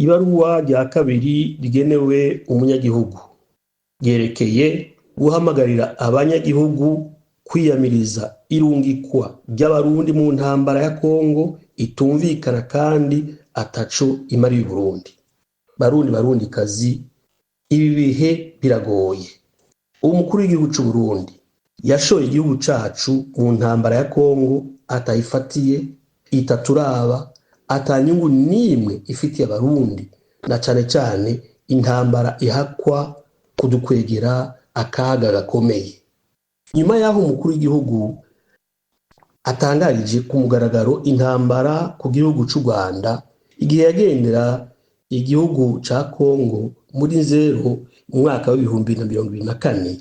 Ibaruwa rya kabiri rigenewe umunyagihugu ryerekeye guhamagarira abanyagihugu kwiyamiriza irungikwa ry'Abarundi mu ntambara ya Kongo itumvikana kandi ataco imariye Uburundi. Barundi, Barundikazi, ibi bihe biragoye. Umukuru w'igihugu c'Uburundi yashoye igihugu cacu mu ntambara ya Kongo atayifatiye, itaturaba, ata nyungu n'imwe ifitiye Abarundi, na cane cane intambara ihakwa kudukwegera akaga gakomeye. Nyuma y'aho umukuru w'igihugu atangarije ku mugaragaro intambara ku gihugu c'u Rwanda igihe yagendera igihugu ca Kongo muri Nzero mu mwaka w'2024,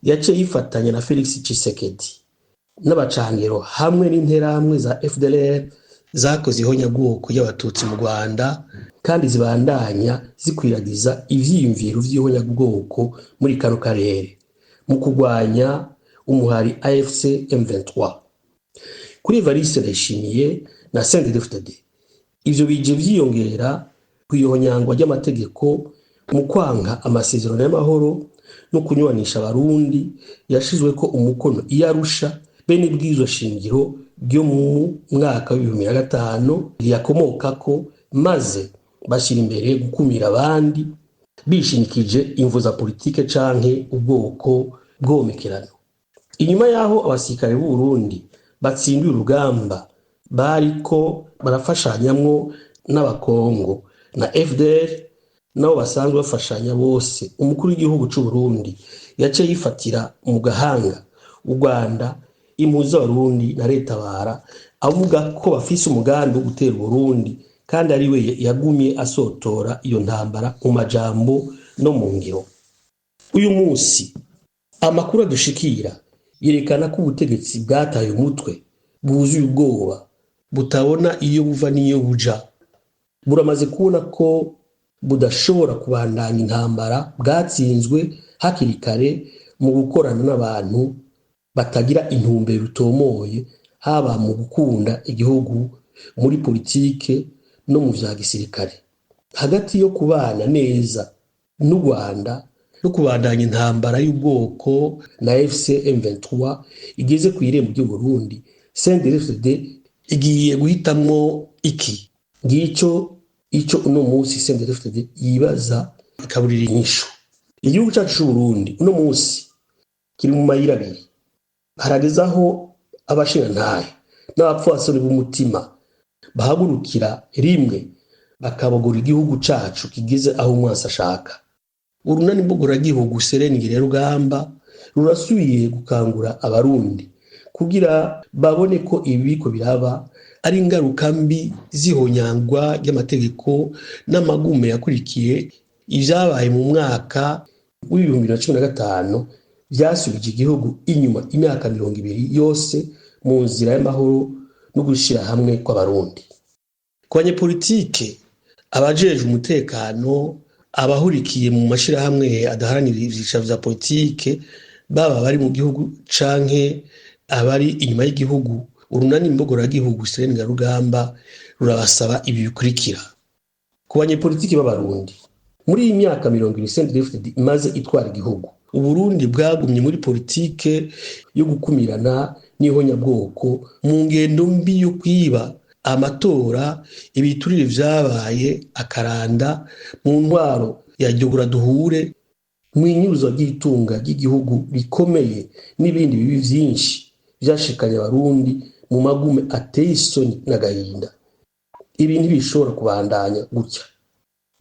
yaciye yifatanya na Felix Tshisekedi n'abacangero hamwe n'interahamwe za FDLR zakoze ihonyabwoko ry'Abatutsi mu Rwanda kandi zibandanya zikwiragiza ivyiyumviro vy'ihonyabwoko muri kano karere mu kurwanya umuhari AFC M23. Kuri Evariste Ndayishimiye na CNDD-FDD, ivyo bije vyiyongera kw'ihonyangwa ry'amategeko mu kwanka amasezerano y'amahoro no kunywanisha Abarundi yashizweko umukono i Arusha, be n'ibwirizwa shingiro ryo mu mwaka w'2005 riyakomokako, maze bashyira imbere gukumira abandi bishimikije imvo za politike canke ubwoko bwomekerano. Inyuma y'aho abasirikare b'u Burundi batsindiye urugamba bariko barafashanyamwo n'Abakongo na FDR nabo basanzwe bafashanya bose, umukuru w'igihugu c'u Burundi yaciye yifatira mu gahanga u Rwanda, impuzu z'Abarundi na Leta bara, avuga ko bafise umugambi wo gutera Uburundi kandi ari we yagumye asotora iyo ntambara mu majambo no mu ngiro. Uyu munsi amakuru adushikira yerekana ko ubutegetsi bwataye umutwe, bwuzuye ubwoba, butabona iyo buva n'iyo buja. Buramaze kubona ko budashobora kubandanya intambara bwatsinzwe hakiri kare mu gukorana n'abantu batagira intumbero itomoye, haba mu gukunda igihugu, muri politike no mu vya gisirikare. Hagati yo kubana neza n'u Rwanda no kubandanya intambara y'ubwoko na FC M23 igeze ku irembo ry'u Burundi, CNDD-FDD igiye guhitamwo iki? Ngico ico uno munsi CNDD-FDD yibaza ikaburira inyishu. Igihugu cacu c'u Burundi uno munsi kiri mu mayira abiri. Harageze aho abashingantahe n'abapfasoni b'umutima bahagurukira rimwe bakabogora igihugu cacu kigeze aho umwansi ashaka. Urunani mbogoragihugu Serengeri Rugamba rurasubiye gukangura Abarundi kugira babone ko ibiko biraba ari ingaruka mbi z'ihonyangwa ry'amategeko n'amagume yakurikiye ivyabaye mu mwaka w'2015 vyasubije igihugu inyuma imyaka 20 yose mu nzira y'amahoro no gushira hamwe kw'Abarundi. Ku banyepolitike, abajejwe umutekano, abahurikiye mu mashirahamwe adaharanira ivyicaro vya politike, baba bari mu gihugu canke abari inyuma y'igihugu, urunani mbogoragihugu Rugamba rurabasaba ibi bikurikira. Ku banyepolitiki b'Abarundi, muri iyi myaka 70 CNDD-FDD imaze itwara igihugu, Uburundi bwagumye muri politike yo gukumirana n'ihonyabwoko, mu ngendo mbi yo kwiba amatora, ibiturire vyabaye akaranda mu ntwaro ya Jyogora duhure, mw'inyuruzwa ry'itunga ry'igihugu rikomeye n'ibindi bibi vyinshi vyashikanye Abarundi mu magume ateye isoni n'agahinda. Ibi ntibishobora kubandanya gutya.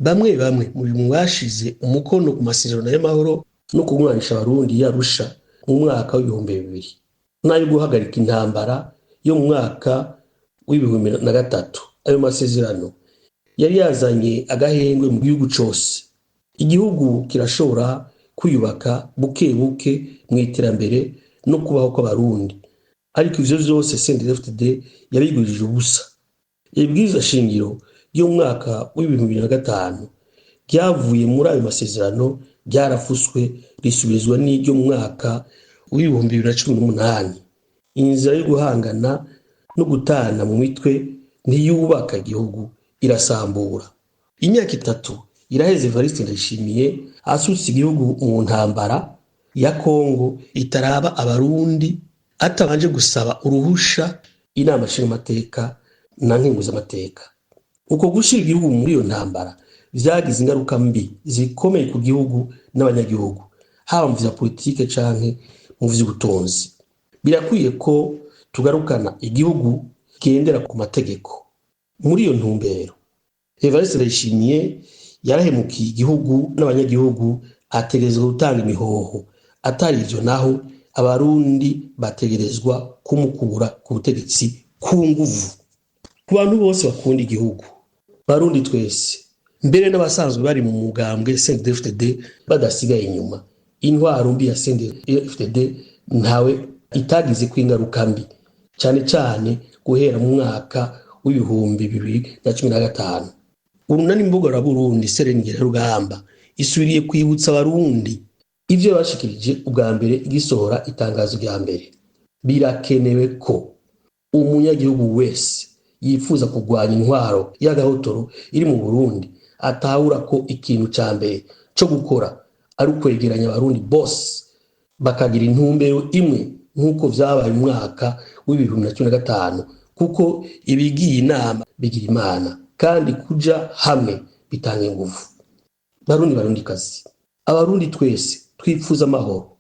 Bamwe bamwe mu bashize umukono ku masezerano y'amahoro no kunywanisha Abarundi yarusha mu mwaka w'2000 n'ayo guhagarika intambara yo mu mwaka w'2003, ayo masezerano yari yazanye agahengwe mu gihugu cose. Igihugu kirashobora kwiyubaka buke buke mu iterambere no kubaho kw'Abarundi, ariko ivyo vyose CNDD-FDD yabigurije ubusa. Ibwirizwa shingiro ry'umwaka w'2005 ryavuye muri ayo masezerano ryarafuswe, risubizwa n'iryo mu mwaka w'2018. Inzira yo guhangana no gutana mu mitwe ntiyubaka igihugu, irasambura. Imyaka 3 iraheze Evariste Ndayishimiye asutse igihugu mu ntambara ya Kongo itaraba abarundi, atabanje gusaba uruhusha inama nshingamateka na nkenguzamateka. Uko gushira igihugu muri iyo ntambara vyagize ingaruka mbi zikomeye ku gihugu n'abanyagihugu, haba mu vya politike canke mu vy'ubutunzi. Birakwiye ko tugarukana igihugu kigendera ku mategeko. Muri iyo ntumbero, Evariste Ndayishimiye yarahemukiye igihugu n'abanyagihugu, ategerezwa gutanga imihoho. Atari ivyo naho, abarundi bategerezwa kumukura ku butegetsi ku nguvu. Ku bantu bose bakunda igihugu, barundi twese, mbere n'abasanzwe bari mu mugambwe CNDD-FDD badasigaye inyuma, intwaro mbi ya CNDD-FDD ntawe itagize ko ingaruka mbi, cyane cyane guhera mu mwaka w'2015. Urunani Mbugaraburundi Serengera Rugamba isubiriye kwibutsa abarundi ivyo bashikirije ubwa mbere igisohora itangazo rya mbere. Birakenewe ko umunyagihugu wese yifuza kurwanya intwaro y'agahotoro iri mu Burundi atahura ko ikintu ca mbere co gukora ari ukwegeranya abarundi bose bakagira intumbero imwe, nk'uko vyabaye mu mwaka w'2015, kuko ibigiye inama bigira imana, kandi kuja hamwe bitanga inguvu. Barundi, barundikazi, abarundi twese twifuza amahoro,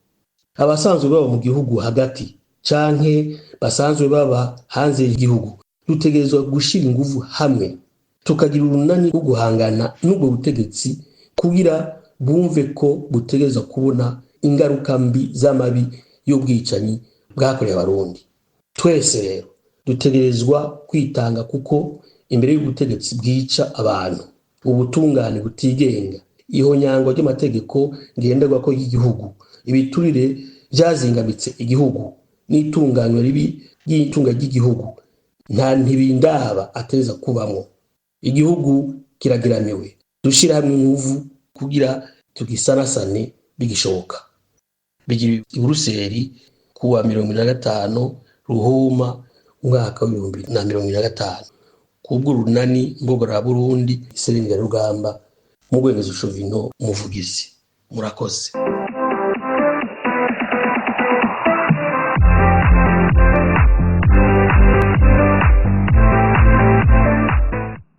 abasanzwe baba mu gihugu hagati canke basanzwe baba hanze y'igihugu, dutegerezwa gushira inguvu hamwe tukagira urunani rwo guhangana n'ubwo butegetsi, kugira bumve ko butegerezwa kubona ingaruka mbi z'amabi y'ubwicanyi bwakorewe abarundi. Twese rero dutegerezwa kwitanga, kuko imbere y'ubutegetsi bwica abantu, ubutungane butigenga, ihonyangwa ry'amategeko ngenderwako y'igihugu, ibiturire vyazingamitse igihugu n'itunganywa ribi ry'itunga ry'igihugu, nta ntibindaba ateza kubamwo. Igihugu kirageramiwe, dushire hamwe inguvu kugira tugisanasane bigishoboka. Bigira i Buruseli kuwa 25 Ruhuma umwaka w'2025, kubw'urunani Mbogora Burundi Serengera Rugamba, mu Rwegezo Shovino, umuvugizi. Murakoze.